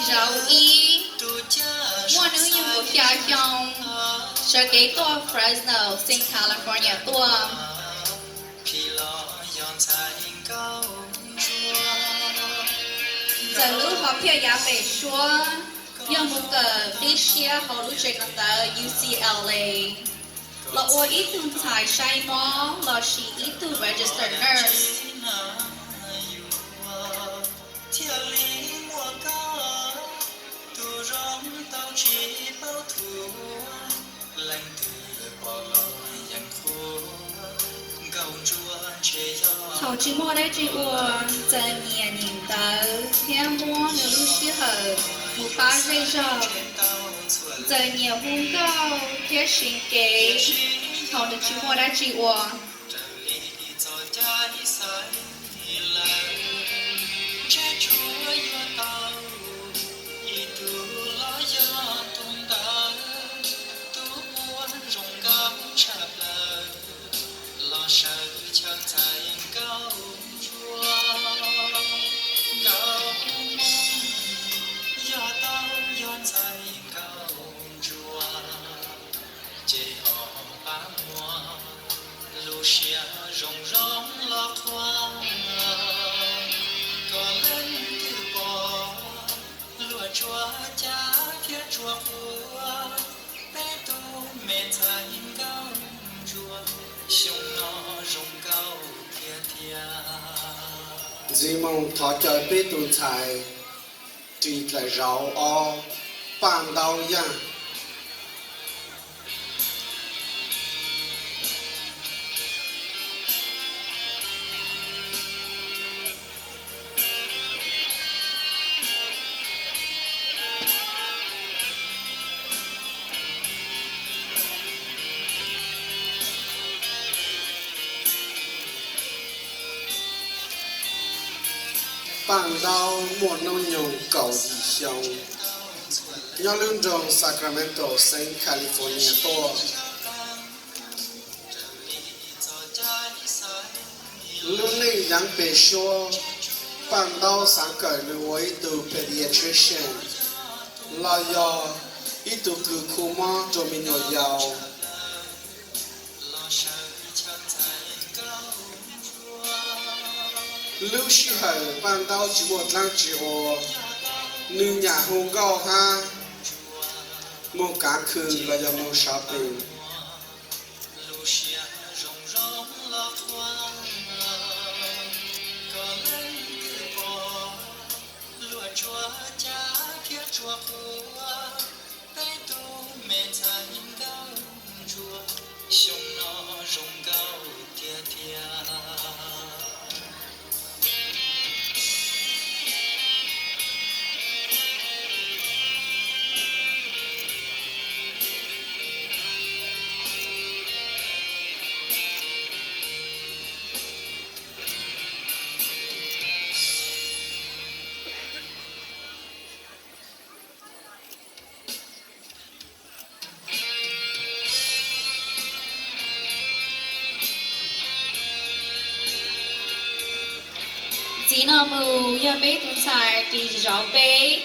Zauv ib, muaj hnub nyoog kaum xya xyoo, sawv kev tuaj Fresno, Southern California tuaj. Ntxawm lub hom phiaj yav pem suab yog mus kawm qib siab hauv lub tsev kawm ntawv U C L A los ua ib tug ntxhais saib mob lossis ib tug registered nurse. Thaum tsis muaj dab tsi ua, Ntxawm nyiam nyeem ntawv thiab muab nws lub sij hawm mus pab zej zog. Ntxawm nyiam hu nkauj thiab siv kev thaum nws tsis muaj dab tsi ua. Ntxiv mus thov caw peb tus ntxhais ris dlaim zauv ob, Paj Ntaub Yaj. Paj Ntaub muaj hnub nyoog kaum yim xyoo, nyob lub nroog Sacramento, xeev California tuaj. Lub neej yav pem suab, Paj Ntaub xav kawm nws ua ib tug pediatrician los yog ib tug kws khu mob rau me nyuam yaus. Lub sij hawm Paj Ntaub tsis muaj dlaab tsi ua, nws nyam hu nkauj hab moog kav khw los yog moog shopping. Ntxiv no mus yog peb tus ntxhais ris zauv peb.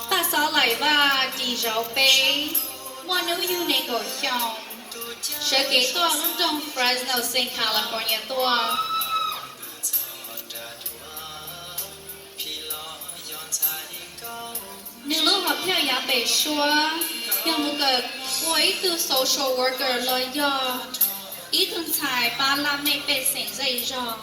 Paj Xab Laim Vaj ris zauv peb, muaj hnub yug nees nkaum xyoo, sawv kev tuaj lub nroog Fresno, xeev California tuaj. Nws lub hom phiaj yav pem suab yog mus kawm ua ib tug social worker los yog ib tug ntxhais pab laj mej pej xeem zej zog.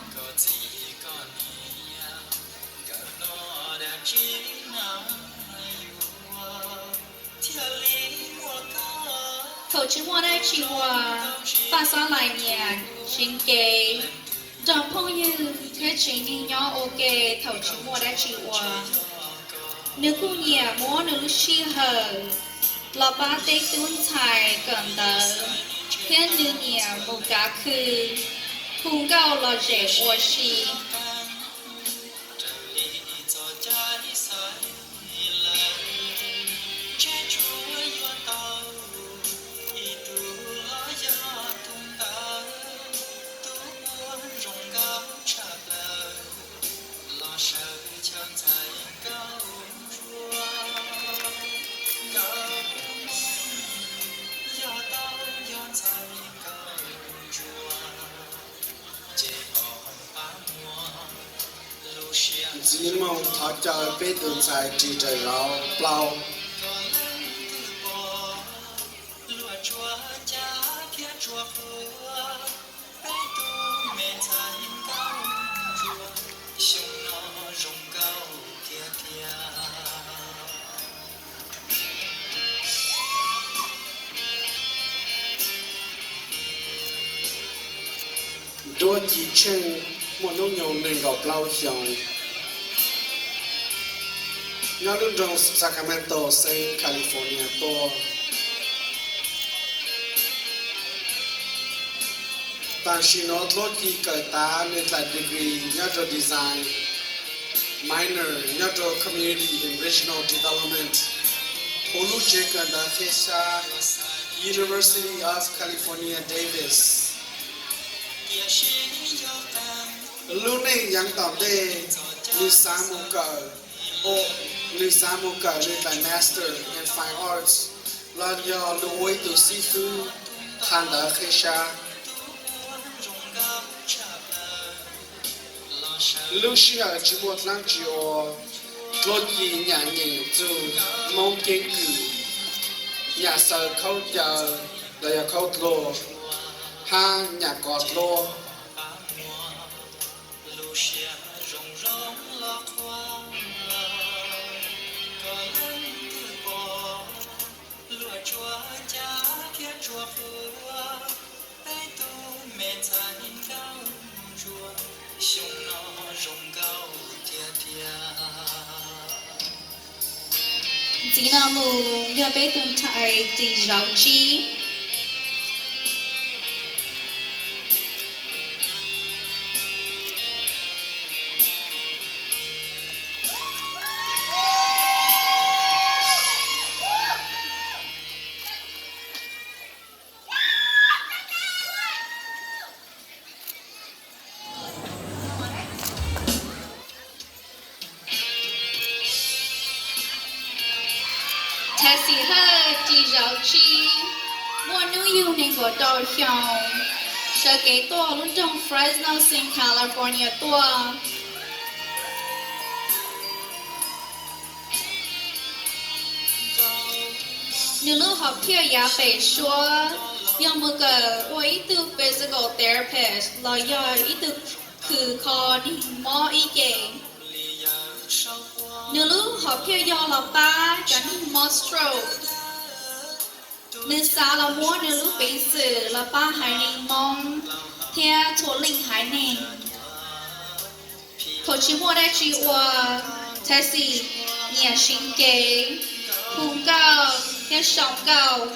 Thaum tsis muaj dab tsi ua, Paj Xab Laim nyiam siv kev nrog phooj ywg thiab tsev neeg nyob ua ke thaum tsis muaj dab tsi ua. Nws kuj nyiam muab nws lub sij hawm los pab tej tub ntxhais kawm ntawv, thiab nws nyiam mus kav khw, hu nkauj los zem ua si. Txiv Moos thov caw peb tus ntxhais ris raws zauv plaub. Duab Ci Tsheej muaj hnub nyoog nees nkaum plaub xyoos, nyob lub nroog Sacramento, xeev California tuaj. Tam sim no Duab Ci kawm tav nws txais degree nyob rau design, minor nyob rau community and regional development hauv lub tsev kawm ntawv qhia sab University of California, Davis. Lub neej yav tom ntej, nws xav mus kawm, nws xav mus kawm nws txais Master in Fine Arts los yog los ua ib tug xib fwb qha ntawv qhia sab. Lub sij hawm tsis muaj dlaab tsi ua, Duab Ci nyam nyeem txug Moob Ceeb Kwm, nyam xaws khaub ncaws los yog khaub dluag, hab nyam kov dluab. Ntxiv no mus yog peb tus ntxhais Txiv Zauv Tsib. Tessie Hawj Txiv Zauv Tsib, muaj hnub nyoog nees nkaum rau xyoo, sawv kev tuaj lub nroog Fresno, xeev California tuaj. Nws lub hom phiaj yav pem suab yog mus kawm ua ib tug physical therapist los yog ib tug khwv kho neeg mob ib ce. Nws lub hom phiaj yog los pab cov neeg mob stroke. Nws xav los muab nws lub peev xwm los pab haiv neeg Moob thiab txhua leej haiv neeg. Thaum tsis muaj dab tsi ua, Tessie nyiam siv cev, hu nkauj thiab sau nkauj.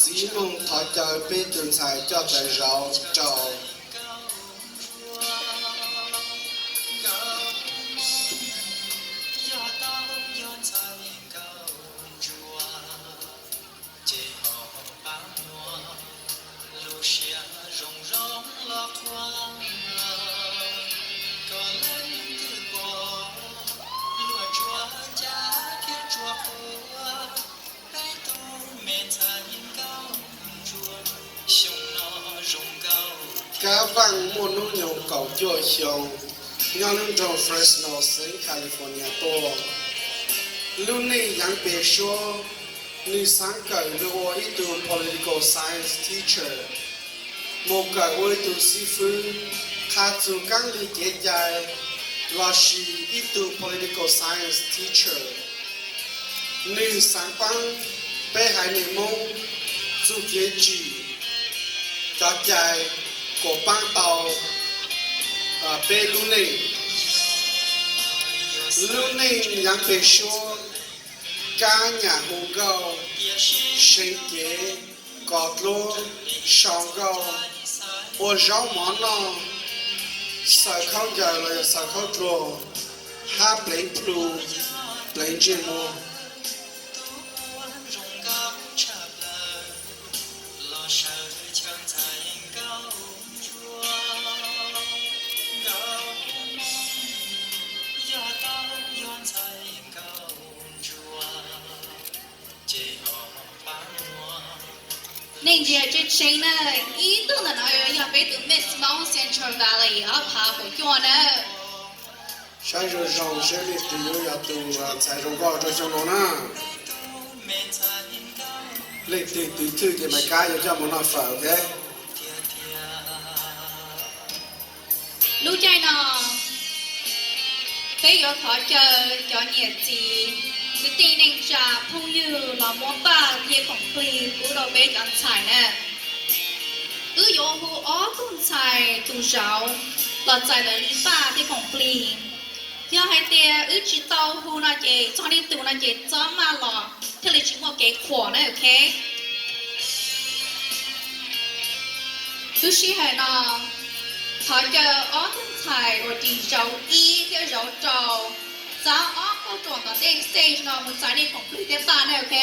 Ntxiv Moog thov caw peb tus ntxhais coj txais zauv rau. Kab Vaaj muaj hnub nyoog kaum cuaj xyoo, nyob lub nroog Fresno, xeev California tuaj. Lub neej yaav pem suab, nwg xaav kawm lug ua ib tug political science teacher, moog kawm ua ib tug xib fwb qha txug kaab lig kev cai, lossis ib tug political science teacher. Nwg xaav paab peb haiv neeg Moob txug kev tsim cov cai, kom paab tau peb lub neej. Lub neej yaav peg suab, kab nyam hu nkauj, seev cev, kos dluab, sau nkauj, ua zaub mov noj, xaws khaub ncaws los yog xaws khaub dluag, hab pleev plhu, pleev ntsej muag. Neej ntsia tseeb tseeb na, ib tug ntawm no yog peb tus Miss Hmoob Central Valley ob phav kaum cuaj na. Saib zoo zoo seb leej twg yuav yog tus ntxhais zoo nkauj rau xyoo no na. Leej twg twv thwj ces Maiv Kab yuav coj mus noj fawm, ok. Lub caij no peb yuav thov caw cov niam txiv, kwv tij neej tsa, phooj ywg los muab paj thiab khoom plig pub rau peb cov ntxhais na. Wb yuav hu ob tug ntxhais tus zauv los txais lawv li paj thiab khoom plig. Yog hais tias wb tsis tau hu no ces txog leej twg no ces txhob maj los thiaj li tsis muaj kev qhuas na, ok. Lub sij hawm no thov caw ob tug ntxhais uas ris zauv ib thiab zauv rau txav ob kauj ruam tom ntej stage no mus txais nej khoom plig thiab paj na, ok.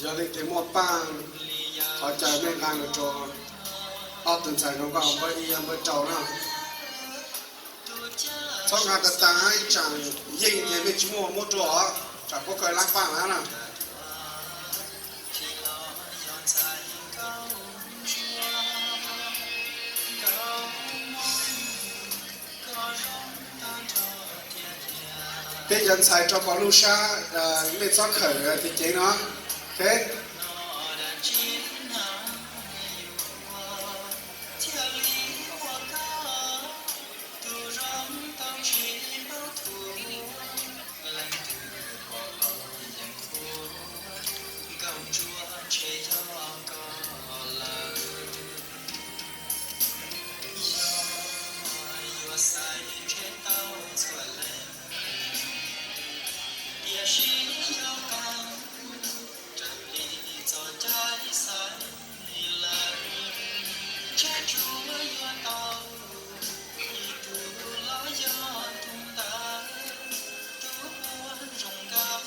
Yog leej twg muaj paj, thov caw mej nqa mus rau ob tug ntxhais zoo nkauj npawb ib npawb rau na. Txhob nqa tas tas, ib tsam yeej ces mej tsis muaj muab rau os, tsam kuv kawg lab paj na. Peb cov ntxhais rau kom lub sab, mej txhob khawm cev cev no, ok.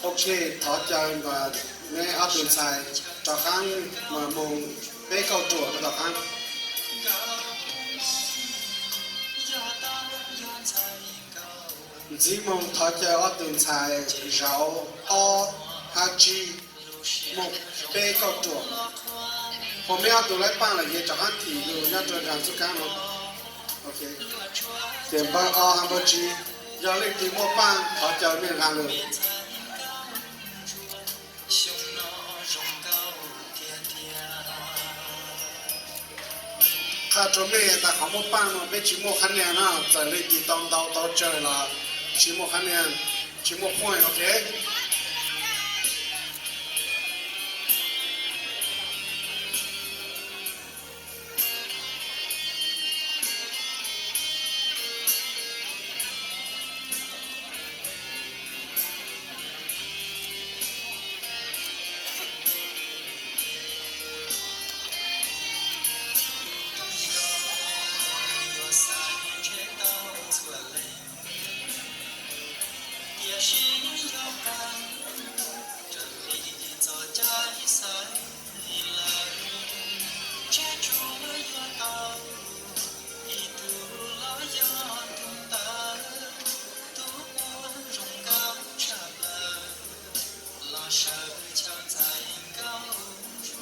Ok, thov caw neb ob tug ntxhais rov qaab moog peb kauj ruam rau tom qaab. Ntxiv moog thov caw ob tug ntxhais zauv ob hab tsib moog peb kauj ruam. Ho meb ob tug laib paaj lawm ces rov qaab thim lug nyob rua nraag txuj kaab no. Ces npawb ob hab npawb tsib, yog leej twg muaj paaj thov caw mej nqaa lug. Qha rua mej tas qhov muaj paaj no peb tsis muaj qhab niag na, txawm leej twg tau ntau tau tsawg los tsis muaj qhab niag, tsis muaj point, ok.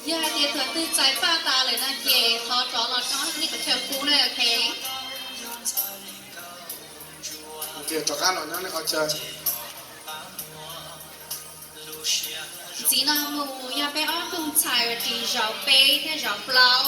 Yog hais tias thaum twg txais paj tas lawm no ces thov rov los nyob nej qhov chaw pub na, ok. Rov qab los nyob nej qhov chaw. Ntxiv no mus yog peb ob tug ntxhais uas ris zauv peb thiab zauv plaub.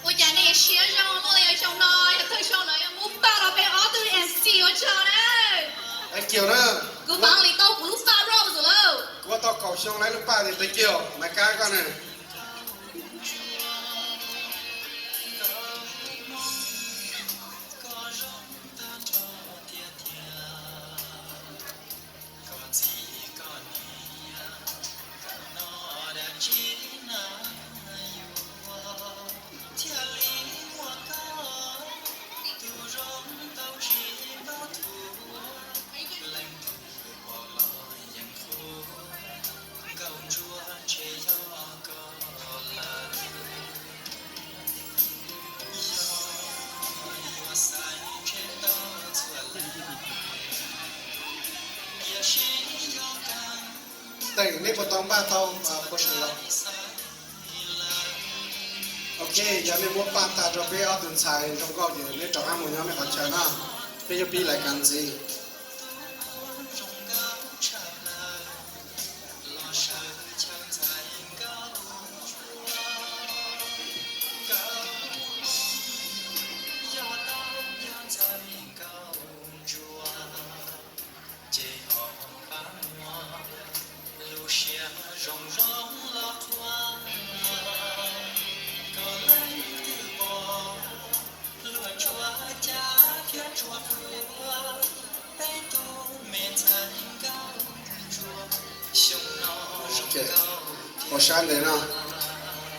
Ua cas nej siab zoo luaj li, xyoo no yog thawj xyoo lawv yuav muab paj rau peb ob tug M C, ua tsaug na. Kuv pav li tau kuv lub paj rau xwb lawm. Kuv tau kaum xyoo lawv lub paj tiag tiag, Maiv Kab koj na. Teem, nej puas tau npaj tau, puas swm los? Ok, yog nej muab paj tag rau peb ob tug ntxhais zoo nkauj ces nej rov qab mus nyob nej qhov chaw na. Peb yuav pib lais kas ntxiv. Hauv sab ntev no,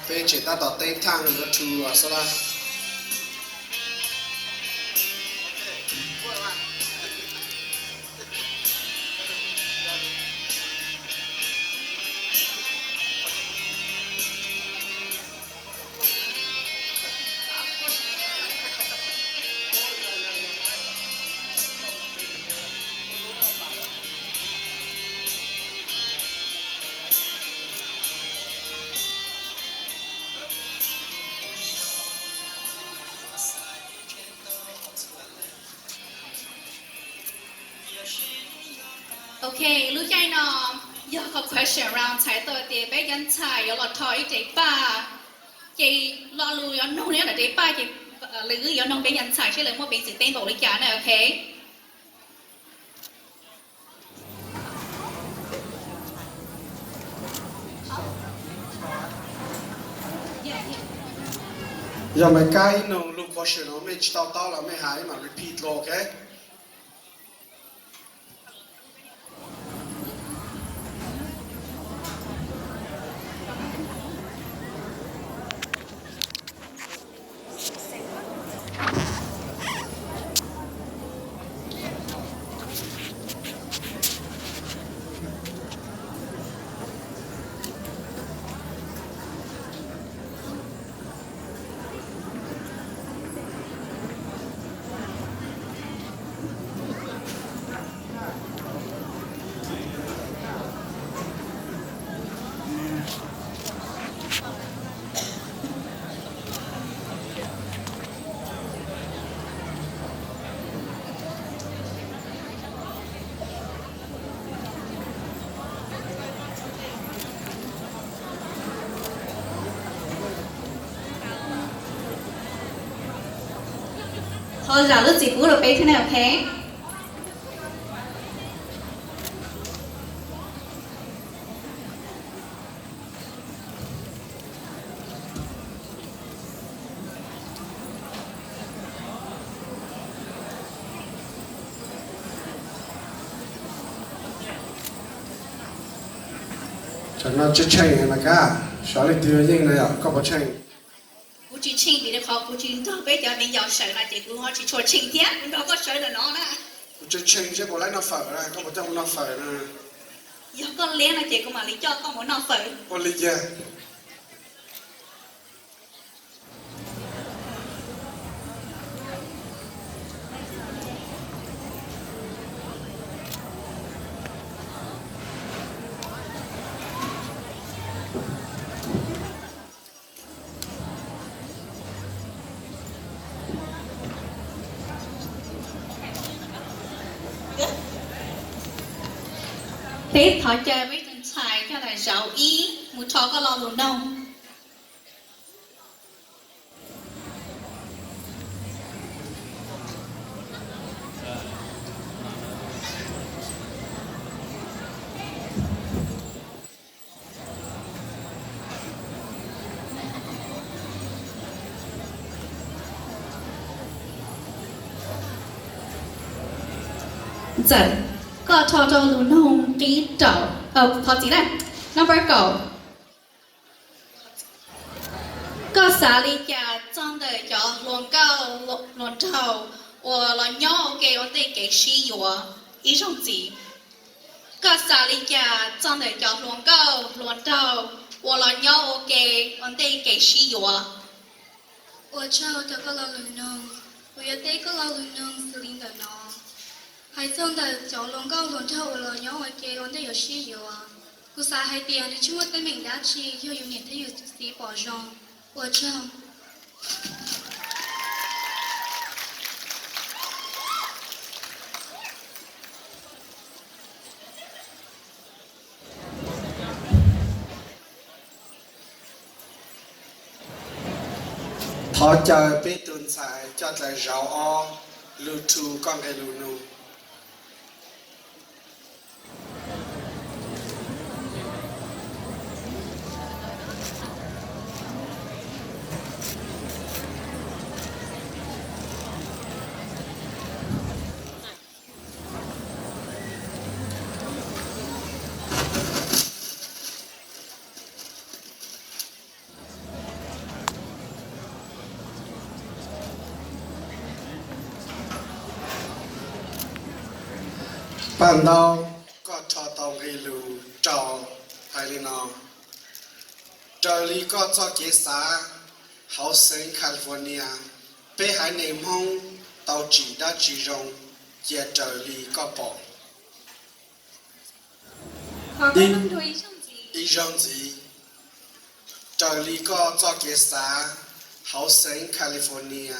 peb tseem tab tom teb thaaj yuav rhu xwb lawm. Ok, lub caij no yog qhov question round, txhais tau tias peb cov ntxhais yuav los rho ib rev paj, ces lo lus yuav nug nyob ntawm rev paj ces lwm wb yuav noog peb cov ntxhais seb lawv muaj peev xwm teb npaum li cas na, ok. Yog Maiv Kab ib nug lub question no mej tsis tau taub los mej has ib mam repeat dlua, ok. Thov zam lub txim pub rau peb thiab ne, ok. Tam no tsis tsheej na kab, xyov leej twg yeej na yom, koj puas tsheej? Kuv tsis tsheej vim rau qhov kuv tsis nrog peb cov me nyuam sawv no ces kuv ho tsis tshua tsheej thiab, kuv nrog koj sawv ntawm no na. Kuv tsis tsheej seb puas laib noj fawm na, koj puas coj mus noj fawm na? Yog koj liab no ces kuv mam li coj koj mus noj fawm. Ua li cas? Peb thov caw peb tus ntxhais coj daim zauv ib mus rho koj lo lus noog. Ntxawm, koj rho rau lus noog qib rau, thov txim na, number kaum. Koj xav li cas txog ntawm cov hluas nkauj hluas nraug uas los nyob ua ke ua ntej kev sib yuav? Ib zaug ntxiv, koj xav li cas txog ntawm cov hluas nkauj hluas nraug uas los nyob ua ke ua ntej kev sib yuav? Ua tsaug rau koj lo lus noog, kuv yuav teb koj lo lus noog xws li ntawm no. Hais txog ntawm cov hluas nkauj hluas nraug uas los nyob ua ke ua ntej yuav sib yuav, kuv xav hais tias nws tsis muaj teeb meem dab tsi yog yus niam thiab yus txiv pom zoo. Ua tsaug. Thov caw peb tus ntxhais coj daim zauv ob, lus thu koj nqe lus noog. Paj Ntaub, koj rho tau nqe lus rau hais li no: Raws li koj txoj kev xav, hauv xeev California, peb haiv neeg Hmoob tau tsim dab tsi zoo, cia raws li koj pom. Ib zaug ntxiv, raws li koj txoj kev xav, hauv xeev California,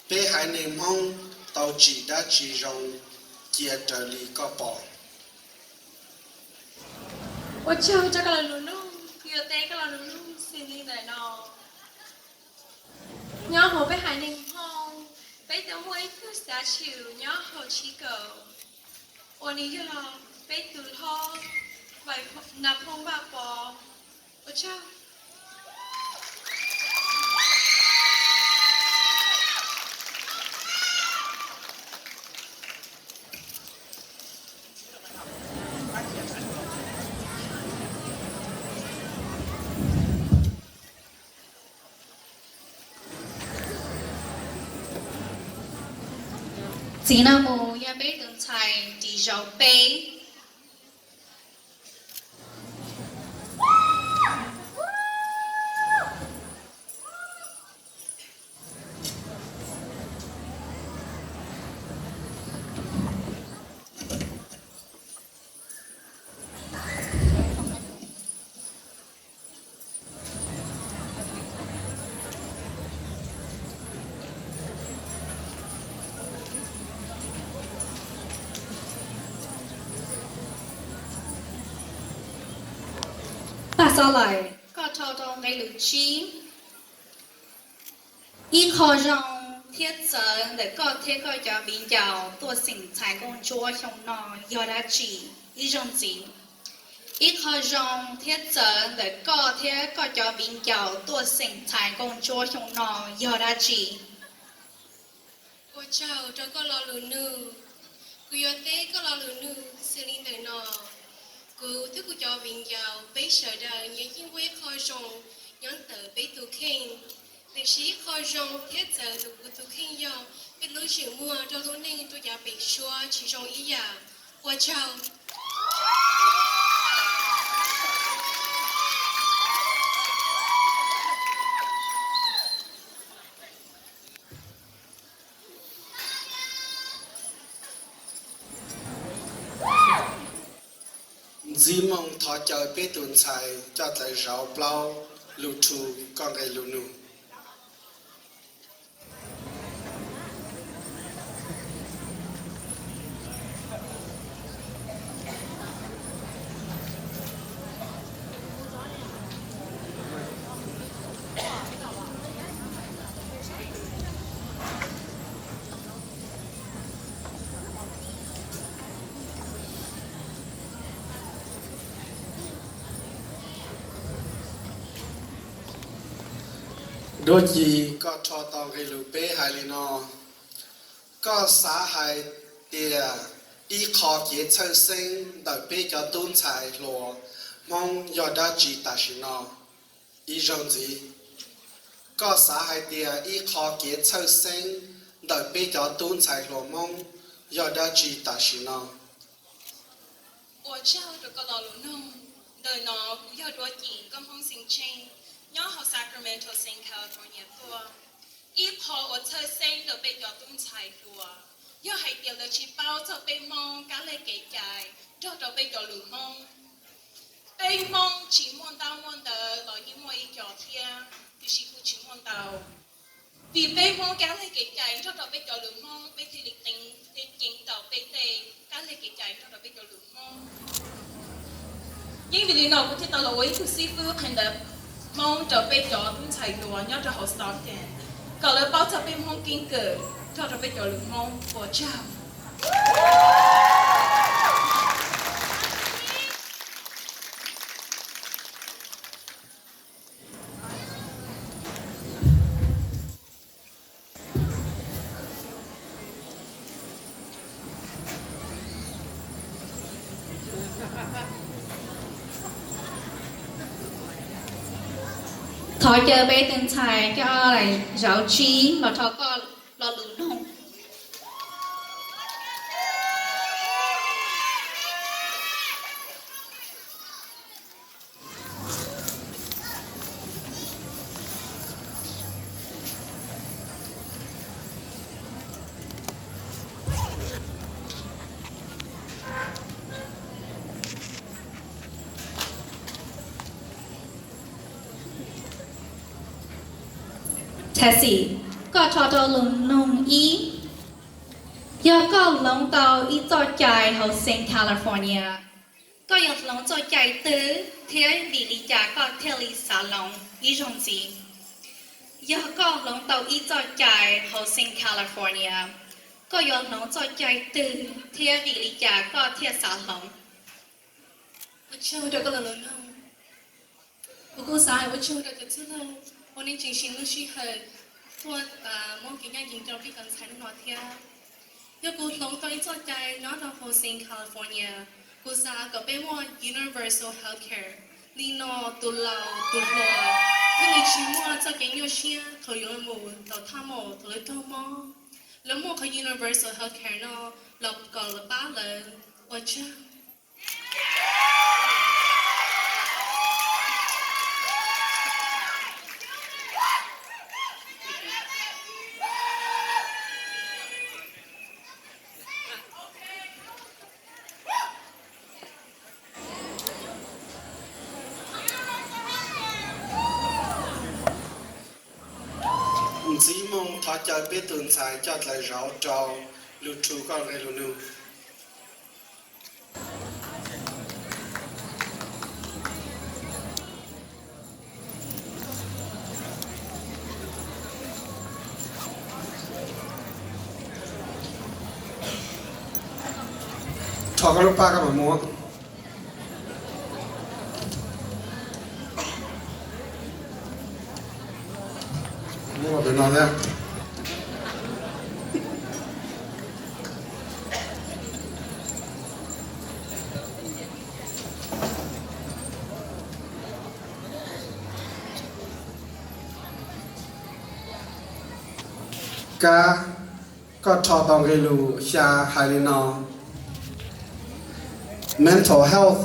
peb haiv neeg Hmoob tau tsim dab tsi zoo, cia raws li koj pom. Ua tsaug rau koj lo lus noog, kuv yuav teb koj lo lus noog xws li ntawm no. Nyob hauv peb haiv neeg Hmoob, peb tau muaj ib tug statue nyob hauv Chico uas nws yog peb tus hlob Nais Phoo Vaj Pov. Ua tsaug. Txiv no mus yog peb tus ntxhais ris zauv peb. Paj Xab Lais, koj rho rau nqe lus tsib. Ib qho zoo thiab txawv ntawm koj thiab koj cov viv ncaus tuaj xeem ntxhais nkauj ntsuab xyoo no yog dab tsi? Ib zaug ntxiv, ib qho zoo thiab txawv ntawm koj thiab koj cov viv ncaus tuaj xeem ntxhais nkauj ntsuab xyoo no yog dab tsi? Ua tsaug rau koj lo lus nug. Kuv yuav teb koj lo lus nug xws li ntawm no. Kuv thiab kuv cov viv ncaus peb sawv daws nyias yeej muaj ib qho zoo nyob ntawm peb tus kheej. Tiam sis ib qho zoo thiab txawv ntawm kuv tus kheej yog peb lub ntsej muag rau lub neej rau yav pem suab tsis zoo ib yam. Ua tsaug. Ntxiv moo thov caw peb tus ntxhais coj dlaws zauv plaub, Lus Thu, koj nqe lus nug. Dua Ci, koj rho tau nqe lus peb hais li no: Koj xav hais tias ib qho kev txhawj xeeb ntawm peb cov tub ntxhais hluas Hmoob yog dab tsi tam sim no? Ib zaug ntxiv, koj xav hais tias ib qho kev txhawj xeeb ntawm peb cov tub ntxhais hluas Hmoob yog dab tsi tam sim no? Ua tsaug rau koj lo lus nug. Ntawm no kuv yog Dua Ci, nkauj Hmoob xeem Tsheej, nyob hauv Sacramento, xeev California tuaj. Ib qho uas txhawj xeeb rau peb cov tub ntxhais hluas yog hais tias lawv tsis paub txog peb Hmoob kab lig kev cai nrog rau peb cov lus Hmoob. Peb Hmoob tsis muaj ntaub muaj ntawv los yeej muaj ib co thiab, tiam sis kuj tsis muaj ntau. Vim peb Hmoob kab lig kev cai nrog rau peb cov lus Hmoob, peb thiaj li ceev, thiaj ceev tau peb tej kab lig kev cai nrog rau peb cov lus Hmoob. Yeej vim li no kuv thiaj tau los ua ib tug xib fwb qhia ntawv Hmoob rau peb cov tub ntxhais hluas nyob rau hauv Stockton, kom lawv paub txog peb Hmoob keeb kwm nrog rau peb cov lus Hmoob. Ua tsaug. Thov caw peb tus ntxhais coj dlaws zauv tsib los rho koj lo lus nug. Tessie, koj rho tau lus nug ib. Yog koj hloov tau ib txoj cai hauv xeev California, koj yuav hloov txoj cai twg thiab vim li cas koj thiaj li xav hloov? Ib zaug ntxiv, yog koj hloov tau ib txoj cai hauv xeev California, koj yuav hloov txoj cai twg thiab vim li cas koj thiaj xav hloov? Ua tsaug rau koj lo lus nug. Kuv kuj xav hais ua tsaug rau cov txwj laug uas nej tseem siv lub sij hawm tuaj muab kev ncaj ncees rau peb cov ntxhais hnub no thiab. Yog kuv hloov tau ib txoj cai nyob rau hauv xeev California, kuv xav kom peb muaj universal healthcare. Li no tus laus tus hluas thiaj li tsis muaj txoj kev nyuaj siab thaum yuav mus tau thaj maum thaum lawv raug mob. Lawv muaj qhov universal healthcare no los kom lawv pab lawv. Ua tsaug. Ntxiv moo thov caw peb tus ntxhais coj dlaws zauv rau Lus Thu, koj nqe lus nug. Thov koj lub paj koj mam mus. Muab los pem no thiab. Kab, koj rho tau nqe lus xya hais li no: Mental health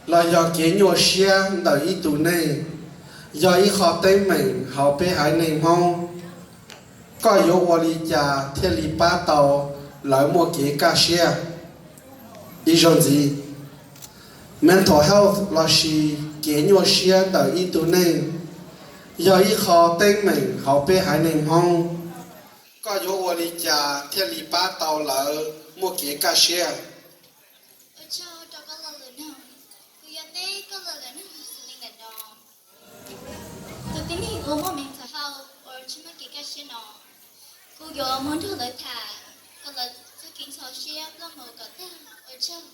los yog kev nyuaj siab ntawm ib tug neeg, yog ib qho teeb meem hauv peb haiv neeg Hmoob. Koj yuav ua li cas thiaj li pab tau lawv muaj kev kaj siab? Ib zaug ntxiv, mental health lossis kev nyuaj siab ntawm ib tug neeg yog ib qho teeb meem hauv peb haiv neeg Hmoob. Koj yuav ua li cas thiaj li pab tau lawv muaj kev kaj siab? Ua tsaug rau koj lo lus nug. Kuv yuav teb koj lo lus nug xws li ntawm no. Tus tib neeg uas muaj mental health uas tsis muaj kev kaj siab no, kuv yuav muab nrog lawv tham kom lawv txoj kev ntxhov siab ploj mus kom tag. Ua tsaug.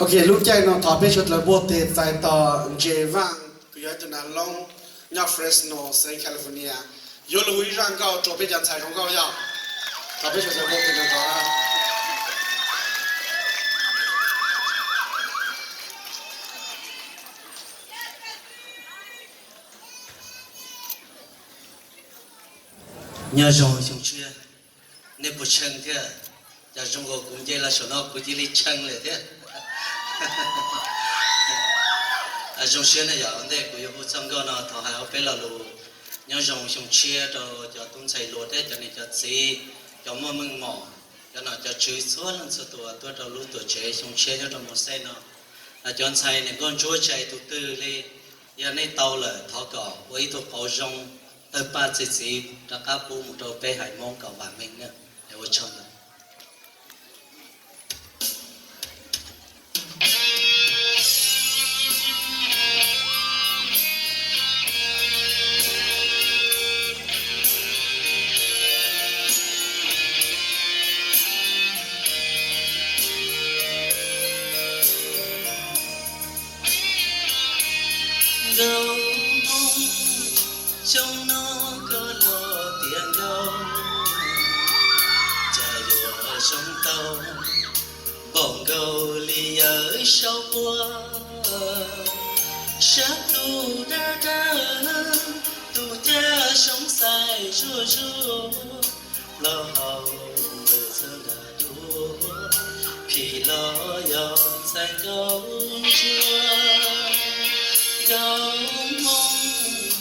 Ok, lub caij no thov peb sawv daws npuaj tes txais tos Jay Vaj, kws yog ib tug nav loob nyob Fresno, xeev California, yuav lug hu ib zaj nkauj rua peb cov ntxhais zoo nkauj yog. Thov peb sawv daws npuaj tes nrov nrov. Nyob zoo xyoo tshiab, nej puas tshee thiab? Cas zoo nkaus kuv nce los saum no kuv cia li tshee lawm thiab. Zoo siab na yom, ua ntej kuv yuav hu txoj nkauj no thov hais ob peb lo lus nyob zoo xyoo tshiab rau cov tub ntxhais hluas thiab cov niam cov txiv, cov muaj meej mom, cov nom cov tswv txhua leej txhua tus tuaj rau lub tuam tsev xyoo tshiab nyob rau Mos Xes no. Cov ntxhais niam nkauj ntsuab tsis hais tus twg li, yog nej tau lawm thov kom ua ib tug qauv zoo, tawg paj txi txiv rov qab pub mus rau peb haiv Hmoob kom vam meej na. Es ua tsaug ntau. Nkauj Hmoob, xyoo no koj los tiav nkauj, cas yuav zoo tau npaum nkaus li yawm saub quaj. Sab tus dawb dawb, tus caj xyoob xaim zuaj zuaj, plaub hau ntws txog nram duav, phim los yog ntxhais nkauj ntsuab. Nkauj Hmoob,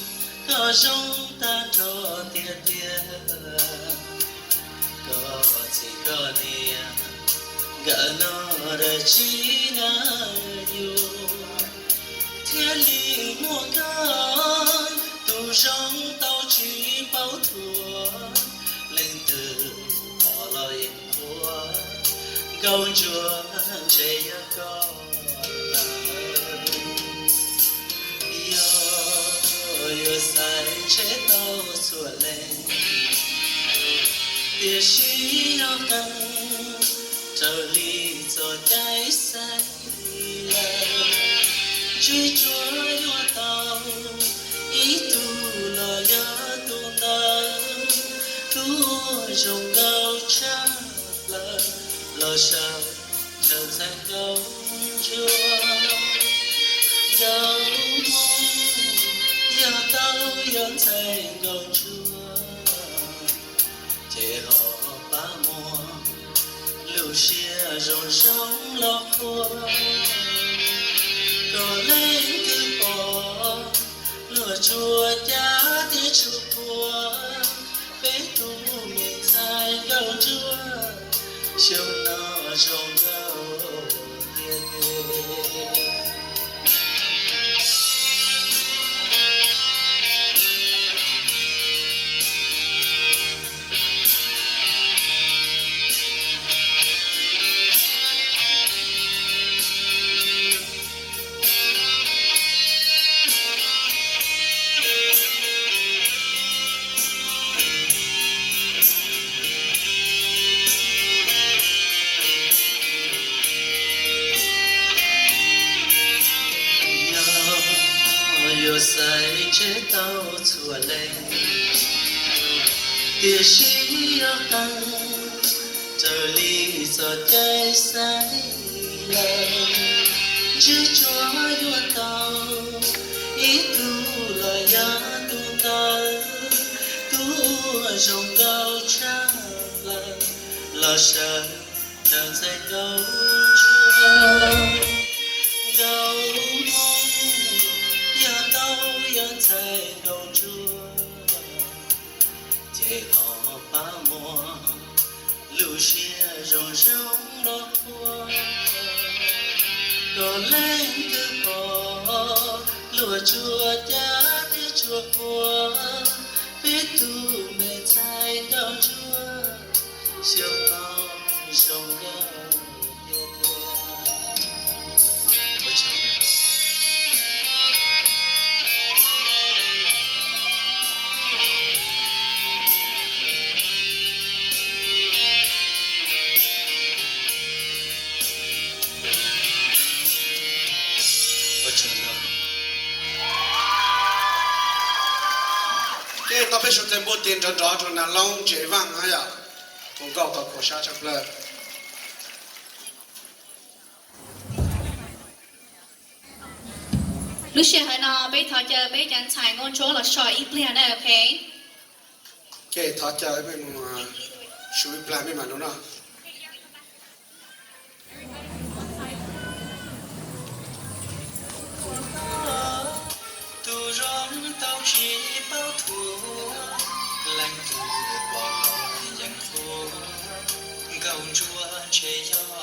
koj zoo tag nrho tiag tiag. Koj txiv koj niam nkawd noj dab tsi na yus, thiaj li muaj koj tus zoo tau tsis paub thuam. Leej twg pom los yeej qhuas, nkauj ntsuab ntshe yog koj lawm. Yog yuav xaiv ntshe tau txhua leej, tiam sis yog qee raws li txoj cai xaiv lawm, tsis tsuas yuav tau ib tug los yog tus ntawd, tus zoo nkauj tshaj plaws los saib chaw ntxhais nkauj ntsuab. Nkauj Hmoob, yog tau yog ntxhais nkauj ntsuab, ces ho pab muab lub siab zoo zoo los qhuas, kom leej twg pom luag tsuas cav thiab tsuas qhuas peb tus me ntxhais nkauj ntsuab. Xyoo no zoo nkauj tiag tiag. Nyob yuav xaiv tseb tau txhua leej, tiam sis yog qee raws li txoj cai xaiv lawm. Ntsib tsuas yuav tau ib tug los yog tus ntawd, tus uas zoo nkauj tshaj plaws los sawv daws ntxhais nkauj ntsuab. Nkauj Hmoob yog tau yog ntxhais nkauj ntsuab, ces ho pab muab lub siab zoo zoo los qhuas. Koj leej twg pom luag tsuas cav thiab tsuas quaj, peb tus me ntxhais nkauj ntsuab, xyoo no zoo nkauj tiag tiag. Ua tsaug ntau. Ces tau peb suav dlawg npuaj tes nrov nrov rau Nas Loob Ntsev Vaaj na yom. Tus nkauj tau khuam sab tshaj plawg. Lub sij hawm no peb thov caw peb cov ntxhais nkauj ntsuab los so ib pliag na, ok. Ces thov caw peb mus su ib plag mej mam lug noj. Tus zoo tau tsis paub thuam, leej twg pom los yeej qhuas, nkauj ntsuab ntshe yog